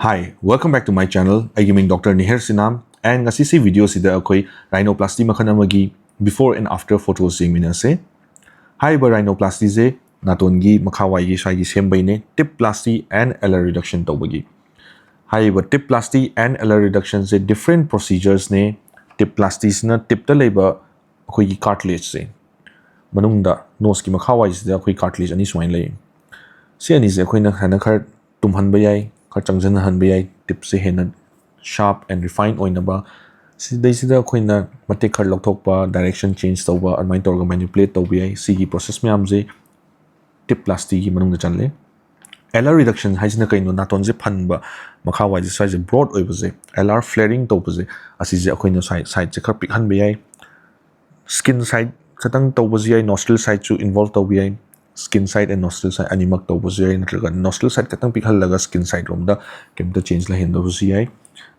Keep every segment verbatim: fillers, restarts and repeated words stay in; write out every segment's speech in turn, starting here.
Hi, welcome back to my channel. ꯑꯩꯒꯤ ꯃꯤꯡ Doctor ꯅꯤꯍꯔ ꯁꯤꯅꯥꯝ, and ꯉꯁꯤꯁꯤ video ꯁꯤꯗ ꯑꯩꯈꯣꯏ rhinoplasty ꯃꯈꯜ ꯑꯃꯒꯤ before and after photos ꯌꯦꯡꯃꯤꯟꯅꯁꯦ꯫ ꯍꯥꯏꯔꯤꯕ rhinoplasty ꯁꯦ ꯅꯥꯇꯣꯟꯒꯤ ꯃꯈꯥꯋꯥꯏꯒꯤ ꯁ꯭ꯋꯥꯏꯒꯤ ꯁꯦꯝꯕꯩꯅꯦ, tip plasty and alar reduction ꯇꯧꯕꯒꯤ꯫ ꯍꯥꯏꯔꯤꯕ tip plasty and alar reduction say different procedures ꯅꯦ꯫ Tip plasty ꯁꯤꯅ tip ꯇ ꯂꯩꯕ ꯑꯩꯈꯣꯏꯒꯤ cartilage ꯁꯦ, ꯃꯅꯨꯡꯗ nose ꯀꯤ ꯃꯈꯥꯋꯥꯏꯁꯤꯗ ꯑꯩꯈꯣꯏ cartilage ꯑꯅꯤ ꯁꯨꯃꯥꯏꯅ ꯂꯩ꯫ ꯁꯤ ꯑꯅꯤꯁꯦ ꯑꯩꯈꯣꯏꯅ ꯁꯨꯃꯥꯏꯅ ꯈꯔ ꯇꯨꯝꯍꯟꯕ ꯌꯥꯏ, ꯈꯔ ꯆꯪꯁꯤꯟꯍꯟꯕ ꯌꯥꯏ, tip ꯁꯦ ꯍꯦꯟꯅ sharp and refine ꯑꯣꯏꯅꯕ꯫ ꯁꯤꯗꯩꯁꯤꯗ ꯑꯩꯈꯣꯏꯅ ꯃꯇꯦꯛ ꯈꯔ ꯂꯧꯊꯣꯛꯄ, direction change ꯇꯧꯕ, ꯑꯗꯨꯃꯥꯏꯅ ꯇꯧꯔꯒ manipulate ꯇꯧꯕ ꯌꯥꯏ꯫ ꯁꯤꯒꯤ process ꯃꯌꯥꯝꯁꯦ tip plasty ꯒꯤ ꯃꯅꯨꯡꯗ ꯆꯜꯂꯦ꯫ Alar reduction ꯍꯥꯏꯁꯤꯅ ꯀꯩꯅꯣ? ꯅꯥꯇꯣꯟꯁꯦ ꯐꯟꯕ, ꯃꯈꯥꯋꯥꯏꯁꯦ ꯁ꯭ꯋꯥꯏꯁꯦ broad ꯑꯣꯏꯕꯁꯦ, alar flaring ꯇꯧꯕꯁꯦ, ꯑꯁꯤꯁꯦ ꯑꯩꯈꯣꯏꯅ side, side ꯁꯦ ꯈꯔ ꯄꯤꯛꯍꯟꯕ ꯌꯥꯏ꯫ Skin side ꯈꯛꯇꯪ ꯇꯧꯕꯁꯨ ꯌꯥꯏ, nostril side ꯁꯨ involve ꯇꯧꯕ ꯌꯥꯏ꯫ Skin side and nostril side ꯑꯅꯤꯃꯛ ꯇꯧꯕꯁꯨ ꯌꯥꯏ, ꯅꯠꯇ꯭ꯔꯒ nostril side ꯈꯛꯇꯪ ꯄꯤꯛꯍꯜꯂꯒ skin side ꯔꯣꯝꯗ ꯀꯩꯝꯇ change ꯂꯩꯍꯟꯗꯕꯁꯨ ꯌꯥꯏ꯫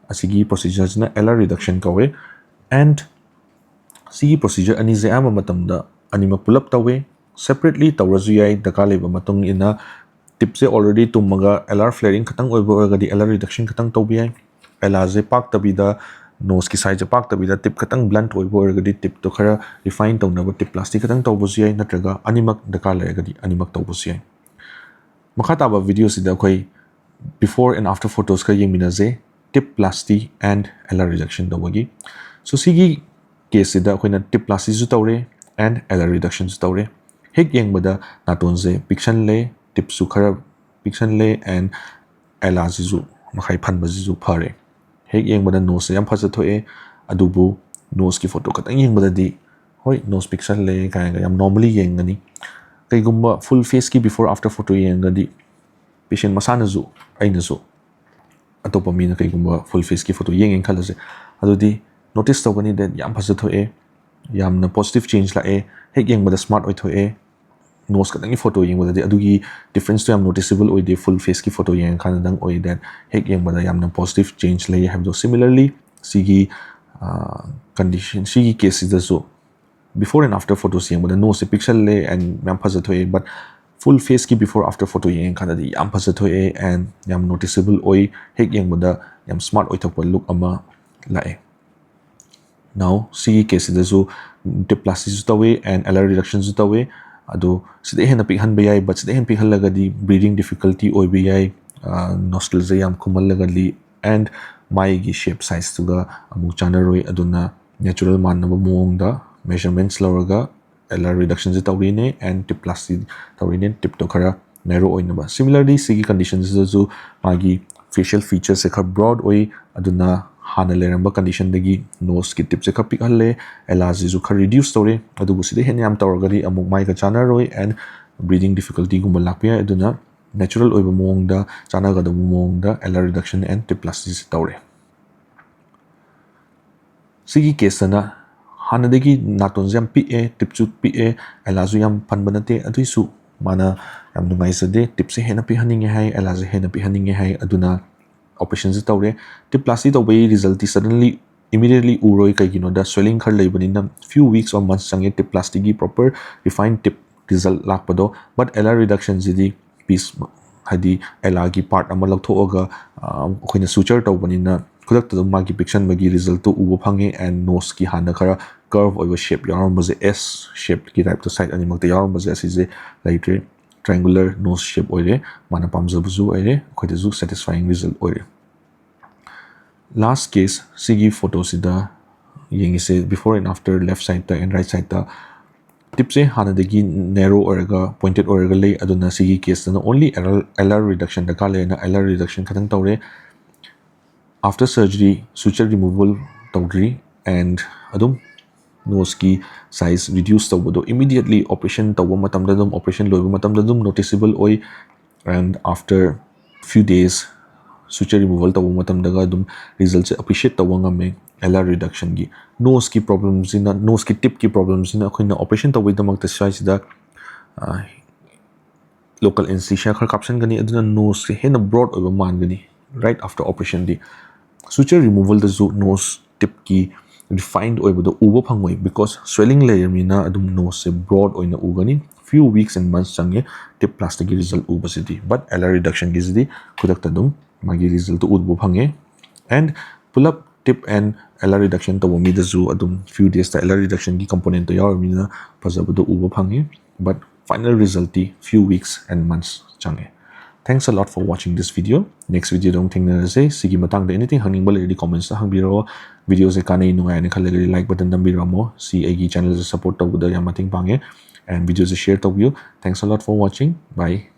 ꯑꯁꯤꯒꯤ procedure ꯁꯤꯅ alar reduction ꯀꯧꯋꯦ꯫ And ꯁꯤꯒꯤ procedure ꯑꯅꯤꯁꯦ ꯑꯌꯥꯝꯕ ꯃꯇꯝꯗ ꯑꯅꯤꯃꯛ ꯄꯨꯂꯞ ꯇꯧꯋꯦ꯫ Separately ꯇꯧꯔꯁꯨ ꯌꯥꯏ, ꯗꯔꯀꯥꯔ ꯂꯩꯕ ꯃꯇꯨꯡ ꯏꯟꯅ꯫ Tip ꯁꯦ already ꯇꯨꯝꯃꯒ alar flaring ꯈꯛꯇꯪ ꯑꯣꯏꯕ ꯑꯣꯏꯔꯒꯗꯤ alar reduction ꯈꯛꯇꯪ ꯇꯧꯕ ꯌꯥꯏ꯫ Alar ꯁꯦ ꯄꯥꯛꯇꯕꯤꯗ, nose ꯀꯤ side ꯁꯦ ꯄꯥꯛꯇꯕꯤꯗ, tip ꯈꯛꯇꯪ blunt ꯑꯣꯏꯕ ꯑꯣꯏꯔꯒꯗꯤ tip ꯇꯣ ꯈꯔ refine ꯇꯧꯅꯕ tip plasty ꯈꯛꯇꯪ ꯇꯧꯕꯁꯨ ꯌꯥꯏ, ꯅꯠꯇ꯭ꯔꯒ ꯑꯅꯤꯃꯛ ꯗꯔꯀꯥꯔ ꯂꯩꯔꯒꯗꯤ ꯑꯅꯤꯃꯛ ꯇꯧꯕꯁꯨ ꯌꯥꯏ꯫ ꯃꯈꯥ ꯇꯥꯕ video ꯁꯤꯗ ꯑꯩꯈꯣꯏ before and after photos ꯈꯔ ꯌꯦꯡꯃꯤꯟꯅꯁꯦ, tip plasty and alar reduction ꯇꯧꯕꯒꯤ꯫ So ꯁꯤꯒꯤ case ꯁꯤꯗ ꯑꯩꯈꯣꯏꯅ tip plasty ꯁꯨ ꯇꯧꯔꯦ and alar reduction ꯁꯨ ꯇꯧꯔꯦ꯫ ꯍꯦꯛ ꯌꯦꯡꯕꯗ ꯅꯥꯇꯣꯟꯁꯦ ꯄꯤꯛꯁꯜꯂꯦ, tip ꯁꯨ ꯈꯔ ꯄꯤꯛꯁꯜꯂꯦ, and alar ꯁꯤꯁꯨ ꯃꯈꯥꯏ ꯐꯟꯕꯁꯤꯁꯨ ꯐꯔꯦ꯫ ꯍꯦꯛ ꯌꯦꯡꯕꯗ nose ꯁꯦ ꯌꯥꯝ ꯐꯖꯊꯣꯛꯑꯦ, ꯑꯗꯨꯕꯨ nose ꯀꯤ photo ꯈꯛꯇꯪ ꯌꯦꯡꯕꯗꯗꯤ, ꯍꯣꯏ, nose ꯄꯤꯛꯁꯜꯂꯦ ꯀꯥꯏꯅꯒ ꯌꯥꯝ normally ꯌꯦꯡꯒꯅꯤ꯫ ꯀꯩꯒꯨꯝꯕ full face ꯀꯤ before after photo ꯌꯦꯡꯉꯒꯗꯤ, patient ꯃꯁꯥꯅꯁꯨ, ꯑꯩꯅꯁꯨ, ꯑꯇꯣꯞꯄ ꯃꯤꯅ ꯀꯩꯒꯨꯝꯕ full face ꯀꯤ photo ꯌꯦꯡꯉꯦꯅ ꯈꯜꯂꯁꯦ, ꯑꯗꯨꯗꯤ notice ꯇꯧꯒꯅꯤ that ꯌꯥꯝ ꯐꯖꯊꯣꯛꯑꯦ, ꯌꯥꯝꯅ positive change ꯂꯥꯛꯑꯦ, ꯍꯦꯛ ꯌꯦꯡꯕꯗ smart ꯑꯣꯏꯊꯣꯛꯑꯦ꯫ Nose ꯈꯛꯇꯪꯒꯤ photo ꯌꯦꯡꯕꯗꯗꯤ ꯑꯗꯨꯒꯤ difference ꯇꯣ ꯌꯥꯝ noticeable ꯑꯣꯏꯗꯦ, full face ꯀꯤ photo ꯌꯦꯡꯉꯀꯥꯟꯗ ꯅꯪ ꯑꯣꯏ that ꯍꯦꯛ ꯌꯦꯡꯕꯗ ꯌꯥꯝꯅ positive change ꯂꯩ ꯍꯥꯏꯕꯗꯣ꯫ Similarly, ꯁꯤꯒꯤ, ꯑ, condition, ꯁꯤꯒꯤ case ꯁꯤꯗꯁꯨ before and after photos ꯌꯦꯡꯕꯗ nose ꯁꯦ ꯄꯤꯛꯁꯜꯂꯦ and ꯌꯥꯝ ꯐꯖꯊꯣꯛꯑꯦ, but Full faceꯀꯤ before after photo ꯌꯦꯡꯉꯀꯥꯟꯗꯗꯤ ꯌꯥꯝ ꯐꯖꯊꯣꯛꯑꯦ and ꯌꯥꯝ noticeable ꯑꯣꯏ꯫ ꯍꯦꯛ ꯌꯦꯡꯕꯗ ꯌꯥꯝ smart ꯑꯣꯏꯊꯣꯛꯄ look ꯑꯃ ꯂꯥꯛꯑꯦ꯫ Now ꯁꯤꯒꯤ caseꯁꯤꯗꯁꯨ tip plasticꯁꯨ ꯇꯧꯋꯦ and LR reductionꯁꯨ ꯇꯧꯋꯦ꯫ ꯑꯗꯣ ꯁꯤꯗ ꯍꯦꯟꯅ ꯄꯤꯛꯍꯟꯕ ꯌꯥꯏ, but ꯁꯤꯗ ꯍꯦꯟꯅ ꯄꯤꯛꯍꯜꯂꯒꯗꯤ breathing difficulty ꯑꯣꯏꯕ ꯌꯥꯏ, nostrilꯁꯦ ꯌꯥꯝ ꯈꯨꯝꯍꯜꯂꯒꯗꯤ and ꯃꯥꯏꯒꯤ shape sizeꯇꯨꯒ ꯑꯃꯨꯛ ꯆꯥꯟꯅꯔꯣꯏ꯫ ꯑꯗꯨꯅ natural ꯃꯥꯟꯅꯕ ꯃꯑꯣꯡꯗ measurements ꯂꯧꯔꯒ LR reductionꯁꯦ ꯇꯧꯔꯤꯅꯦ and tip plastic ꯇꯧꯔꯤꯅꯦ, tipꯇꯣ ꯈꯔ narrow ꯑꯣꯏꯅꯕ꯫ Similarly ꯁꯤꯒꯤ conditionꯁꯤꯗꯁꯨ ꯃꯥꯒꯤ facial featuresꯁꯦ ꯈꯔ broad ꯑꯣꯏ, ꯑꯗꯨꯅ ꯍꯥꯟꯅ ꯂꯩꯔꯝꯕ conditionꯗꯒꯤ noseꯀꯤ tipꯁꯦ ꯈꯔ ꯄꯤꯛꯍꯜꯂꯦ, LRꯁꯤꯁꯨ ꯈꯔ reduce ꯇꯧꯔꯦ꯫ ꯑꯗꯨꯕꯨ ꯁꯤꯗ ꯍꯦꯟꯅ ꯌꯥꯝ ꯇꯧꯔꯒꯗꯤ ꯑꯃꯨꯛ ꯃꯥꯏꯒ ꯆꯥꯟꯅꯔꯣꯏ and breathing difficultyꯒꯨꯝꯕ ꯂꯥꯛꯄ ꯌꯥꯏ꯫ ꯑꯗꯨꯅ natural ꯑꯣꯏꯕ ꯃꯑꯣꯡꯗ, ꯆꯥꯟꯅꯒꯗꯕ ꯃꯑꯣꯡꯗ LR reduction and tip plasticity ꯇꯧꯔꯦ꯫ ꯁꯤꯒꯤ caseꯇꯅ ꯍꯥꯟꯅꯗꯒꯤ ꯅꯥꯇꯣꯟꯁꯦ ꯌꯥꯝ ꯄꯤꯛꯑꯦ, tipꯁꯨ ꯄꯤꯛꯑꯦ, LRꯁꯨ ꯌꯥꯝ ꯐꯟꯕ ꯅꯠꯇꯦ, ꯑꯗꯨꯏꯁꯨ ꯃꯥꯅ ꯌꯥꯝ ꯅꯨꯡꯉꯥꯏꯖꯗꯦ, tipꯁꯦ ꯍꯦꯟꯅ ꯄꯤꯛꯍꯟꯅꯤꯡꯉꯦ ꯍꯥꯏ, LRꯁꯦ ꯍꯦꯟꯅ ꯄꯤꯛꯍꯟꯅꯤꯡꯉꯦ ꯍꯥꯏ꯫ ꯑꯗꯨꯅ operationꯁꯦ ꯇꯧꯔꯦ꯫ Tip plasty ꯇꯧꯕꯒꯤ resultꯇꯤ suddenly, immediately ꯎꯔꯣꯏ, ꯀꯩꯒꯤꯅꯣꯗ swelling ꯈꯔ ꯂꯩꯕꯅꯤꯅ few weeks or months ꯆꯪꯉꯦ tip plastyꯒꯤ proper refined tip result ꯂꯥꯛꯄꯗꯣ꯫ But LR reductionꯁꯤꯗꯤ piece, ꯍꯥꯏꯗꯤ LRꯒꯤ part ꯑꯃ ꯂꯧꯊꯣꯛꯑꯒ ꯑꯩꯈꯣꯏꯅ suture ꯇꯧꯕꯅꯤꯅ ꯈꯨꯗꯛꯇ ꯑꯗꯨꯝ ꯃꯥꯒꯤ ꯄꯤꯛꯁꯟꯕꯒꯤ resultꯇꯣ ꯎꯕ ꯐꯪꯉꯦ꯫ And noseꯀꯤ ꯍꯥꯟꯅ ꯈꯔ curve ꯑꯣꯏꯕ shape ꯌꯥꯎꯔꯝꯕꯁꯦ, S shapeꯀꯤ typeꯇ side ꯑꯅꯤꯃꯛꯇ ꯌꯥꯎꯔꯝꯕꯁꯦ, ꯑꯁꯤꯁꯦ ꯂꯩꯇ꯭ꯔꯦ꯫ Triangular nose shape ꯑꯣꯏꯔꯦ, ꯃꯥꯅ ꯄꯥꯝꯖꯕꯁꯨ ꯑꯣꯏꯔꯦ, ꯑꯩꯈꯣꯏꯗꯁꯨ satisfying result ꯑꯣꯏꯔꯦ꯫ Last case, ꯁꯤꯒꯤ photoꯁꯤꯗ ꯌꯦꯡꯉꯤꯁꯦ before and after, left sideꯇ and right sideꯇ꯫ Tipꯁꯦ ꯍꯥꯟꯅꯗꯒꯤ narrow ꯑꯣꯏꯔꯒ pointed ꯑꯣꯏꯔꯒ ꯂꯩ, ꯑꯗꯨꯅ ꯁꯤꯒꯤ caseꯇꯅ only LR reduction ꯗꯔꯀꯥꯔ ꯂꯩ, ꯑꯗꯨꯅ LR reduction ꯈꯛꯇꯪ ꯇꯧꯔꯦ꯫ After surgery suture removal ꯇꯧꯗ꯭ꯔꯤ, and ꯑꯗꯨꯝ noseꯀꯤ size reduce ꯇꯧꯕꯗꯣ immediately operation ꯇꯧꯕ ꯃꯇꯝꯗ ꯑꯗꯨꯝ, operation ꯂꯣꯏꯕ ꯃꯇꯝꯗ ꯑꯗꯨꯝ noticeable ꯑꯣꯏ, and after few days suture removal ꯇꯧꯕ ꯃꯇꯝꯗꯒ ꯑꯗꯨꯝ resultꯁꯦ appreciate ꯇꯧꯕ ꯉꯝꯃꯦ꯫ LR reductionꯒꯤ noseꯀꯤ problemꯁꯤꯅ, noseꯀꯤ tipꯀꯤ problemꯁꯤꯅ ꯑꯩꯈꯣꯏꯅ operation ꯇꯧꯕꯒꯤꯗꯃꯛꯇ ꯁ꯭ꯋꯥꯏꯁꯤꯗ local anesthesia ꯈꯔ ꯀꯥꯞꯁꯤꯟꯒꯅꯤ, ꯑꯗꯨꯅ noseꯁꯦ ꯍꯦꯟꯅ broad ꯑꯣꯏꯕ ꯃꯥꯟꯒꯅꯤ right after operationꯗꯤ꯫ Suture removalꯗꯁꯨ nose tipꯀꯤ refined ꯑꯣꯏꯕꯗꯣ ꯎꯕ ꯐꯪꯉꯣꯏ, because swelling ꯂꯩꯔꯕꯅꯤꯅ ꯑꯗꯨꯝ noseꯁꯦ broad ꯑꯣꯏꯅ ꯎꯒꯅꯤ꯫ few weeks and months ꯆꯪꯉꯦ ꯇꯤꯞ ꯄ꯭ꯂꯥꯁꯇꯤꯛꯀꯤ ꯔꯤꯖꯜ ꯎꯕꯁꯤꯗꯤ꯫ But ꯑꯦꯂꯔ ꯔꯤꯗꯛꯁꯟꯒꯤꯁꯤꯗꯤ ꯈꯨꯗꯛꯇ ꯑꯗꯨꯝ ꯃꯥꯒꯤ ꯔꯤꯖꯜꯇꯨ ꯎꯕ ꯐꯪꯉꯦ꯫ And ꯄꯨꯂꯞ ꯇꯤꯞ ꯑꯦꯟ ꯑꯦꯂꯔ ꯔꯤꯗꯛꯁꯟ ꯇꯧꯕ ꯃꯤꯗꯁꯨ ꯑꯗꯨꯝ few daysꯇ ꯑꯦꯂꯔ ꯔꯤꯗꯛꯁꯟꯒꯤ ꯀꯝꯄꯣꯅꯦꯟꯇꯣ ꯌꯥꯎꯔꯕꯅꯤꯅ ꯐꯖꯕꯗꯣ ꯎꯕ ꯐꯪꯉꯦ꯫ But final resultꯇꯤ few weeks and months ꯆꯪꯉꯦ꯫ Thanks a lot for watching this video. Next videoꯗ ꯑꯃꯨꯛ ꯊꯦꯡꯅꯔꯁꯦ꯫ ꯁꯤꯒꯤ ꯃꯇꯥꯡꯗ anything ꯍꯪꯅꯤꯡꯕ ꯂꯩꯔꯗꯤ commentsꯇ ꯍꯪꯕꯤꯔꯛꯑꯣ꯫ Videoꯁꯦ ꯀꯥꯟꯅꯩ ꯅꯨꯡꯉꯥꯏꯅ ꯈꯜꯂꯒꯗꯤ like button ꯅꯝꯕꯤꯔꯝꯃꯣ꯫ ꯁꯤ ꯑꯩꯒꯤ channelꯁꯦ support ꯇꯧꯕꯗ ꯌꯥꯝ ꯃꯇꯦꯡ ꯄꯥꯡꯉꯦ꯫ And videoꯁꯦ share ꯇꯧꯕꯤꯌꯨ꯫ Thanks a lot for watching. Bye.